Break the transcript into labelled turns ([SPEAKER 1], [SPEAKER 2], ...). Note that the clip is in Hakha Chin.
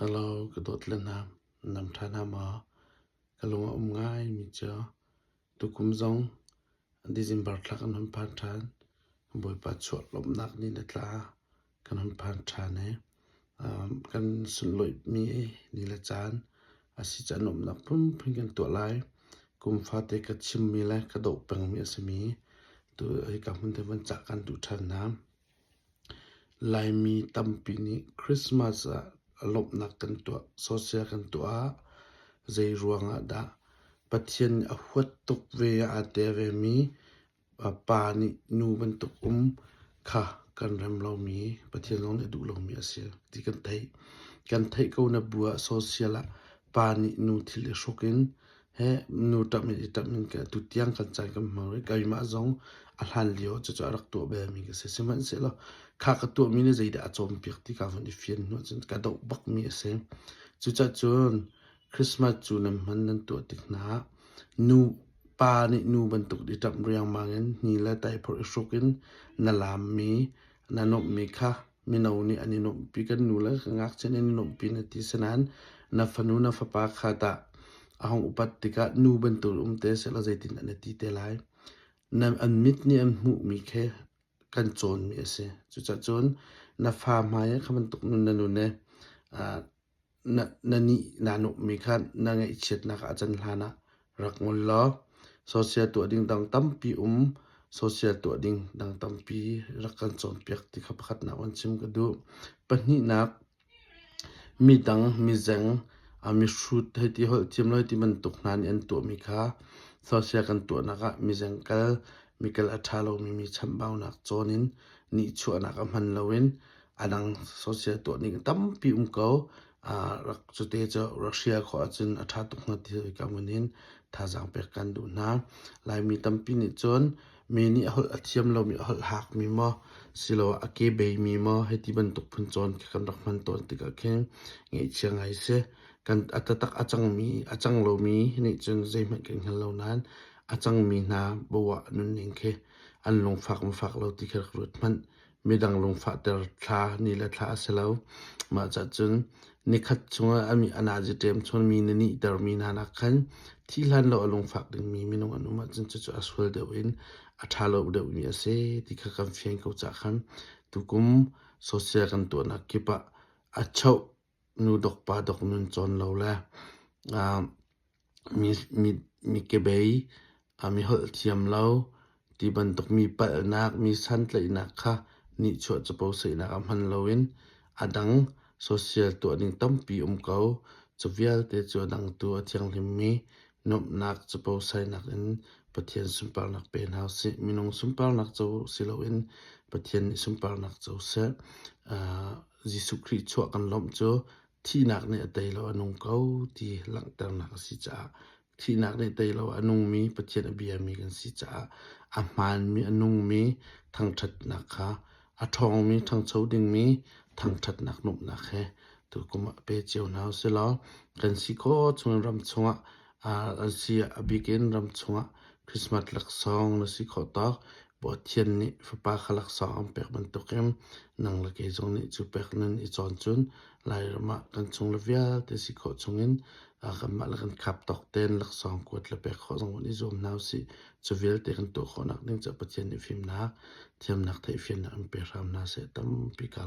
[SPEAKER 1] Hello, ka dawt le hna, nam ṭha hna maw? Ka lung a um ngaimi cu tukum zong December thla kan hun phan ṭhan. Bawipa chuah lawmhnak ni le tla kan hun phan ṭhan i kan sunlawihmi ni le caan a si caan nuamhnak phunphun kan tuah lai. Kum fate ka chimmi le ka doh pengmi a simi tu hika hmun te van cah kan duh ṭhan hna. Laimi tampi nih Christmas ah lawmhnak kan tuah, social kan tuah ah zei ruangah dah Pathian nih a huat tuk ve ah aa tel vemi pa nih nu bantuk um kha kan rem lomi, Pathian zong nih a duh lomi a si ti kan theih. Kan theih ko na bu ah social ah pa nih nu thil i hruk in he nu ṭamh in i ṭamh in tutiang kan caan kan hmang rih. Keimah zong a hlan lio cucu a rak tuah belmi ka si. Sihmanhsehlaw kha ka tuahmi nih zeidah a cawnpiak ti ka vun i fian hnu ahcun ka doh bakmi a si. Cucacun Christmas cu nan hman nan tuah tik hna ah nu pa nih nu bantuk i ṭamh riangmang in hni le taiphor i hruk in na laammi na nuamhmi kha mino nih an i nuamhpi kan nu le ngakchia nih an i nuamhpi na ti sinain na fanu na fapa kha tah a hung upat tikah nu bantuk um te sehlaw zeitin an i ti te lai na an mit nih an hmuhmi khi kan cawnmi a si cucacun na fa hmai ah kha bantuk nun na nun i na nih naa nuamhmi kha na ngaihchiatnak ah a can hlanah rak ngol law social tuah ding dang tampi um social tuah ding dang tampi rak kan cawnpiak ti kha pakhatnak van chim ka duh. Pahnihnak, midang, mizeng, mihrut hei ti holh thiam lo ti bantuk hna nih an tuahmi kha social kan tuahnak ah mizeng kal, mikal a ṭha lomi mi chamhbaunak cawn in nihchuahnak ah hman loin a dang social tuah ning tampi um ko. Rak cute cu rak hrial khawh ahcun a ṭha tuk hnga ti ka mun in thazaang pek kan duh hna. Laimi tampi nih cun mi nih a holh a thiam lomi a holh hakmi maw siloah a ke beimi maw hei ti bantuk phun cawn khi kan rak hman tawn tikah khin ngaihchia ngai si. Kan a taktak a cangmi a cang lomi nih cun zeihmanh kan hngal lo nain a cangmi hna bawa nunning khi an lungfak ma fak lo ti khi rak ruat hmanh. Midang lungfahter thla ni le thla a si lo. Mah cahcun nikhat chungah a mi a nazi ṭem chung mi na nihtermi hna nak khan thi hlan lo a lungfak dingmi minung an um ahcun cucu a sual deuh in a ṭha lo deuhmi a si ti kha kan fian ko cah khan tukum social kan tuahnak kip ah a choh nu dok pa dok nun cawn lo le mi kebei, mi holh thiam lo ti bantuk mi palhnak, mi santlaihnak kha nihchuah capo saihnak ah hman loin a dang social tuah ning tampi um ko. Cu vialte cu a dang tu a thianghlimmi nuamhnak capo sainak in Pathian sunparnak pe hna usih. Minung sunparnak co si loin Pathian nih sunparnak co seh. Jesuh Khrih chuah kan lawmh cu thihnak nih a tei lo a nung ko ti langhternak a si caah thihnak nih tei lo a nungmi Pathian a biami kan si caah a hmaanmi a nungmi thangṭhatnak kha a ṭhawngmi ṭhangcho dingmi thangṭhatnak nuamhnak he tukum ah pe cio hna usih law kan si khawh chungin ram chungah an si a bik in ram chungah Christmas laksawng na si khawh tawk Pathian nih fapa kha laksawng an pek bantukin nang le kei zong nih cu pek nan i cawn cun Lairam ah kan chung le vialte si khawh chungin kanmah le kan khap tawk tein laksawng kuat le pek khawh zong i zuam hna usih. Cu vialte kan tuah khawhnak ding cu Pathian nih fimnak, thiamnak, theihfiannak in pe hram hna seh tampi ka.